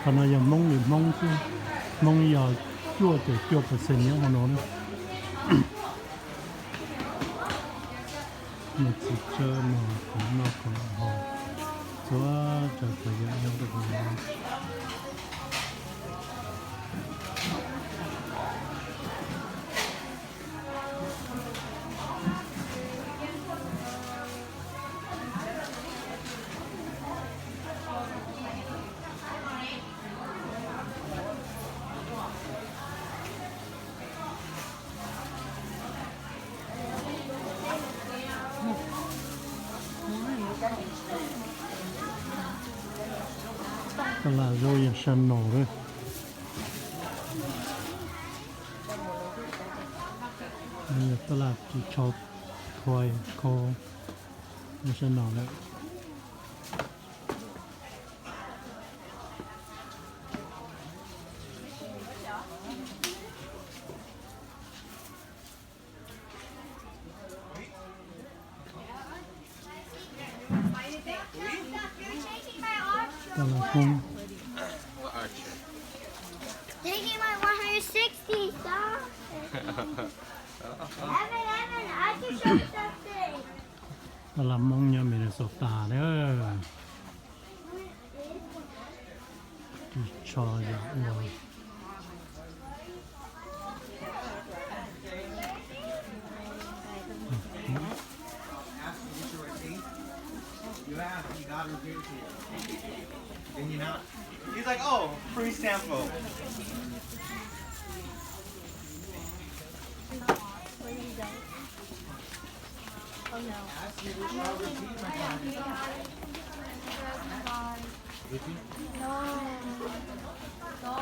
Qhov no yog Hmoob li Hmoob xwb, Hmoob yog cuaj caum cuaj percent nyob hauv no na. Mus txiv tsawb, mus qhov noj qhov haus, txhua tsav txhua yam nyob rau hauv no. Tab laj zoo yam sab no lawm. Tab laj ris tsho, khob, khob, zoo sab no lawm. Tab laj Hmoob. Taking my one hundred sixty, sir. Evan, Evan, I can show you something. Tab laj Hmoob nyob Minnesota na. Ris tsho yam ua. He's like, oh, free sample. Oh no. Did you? No. No.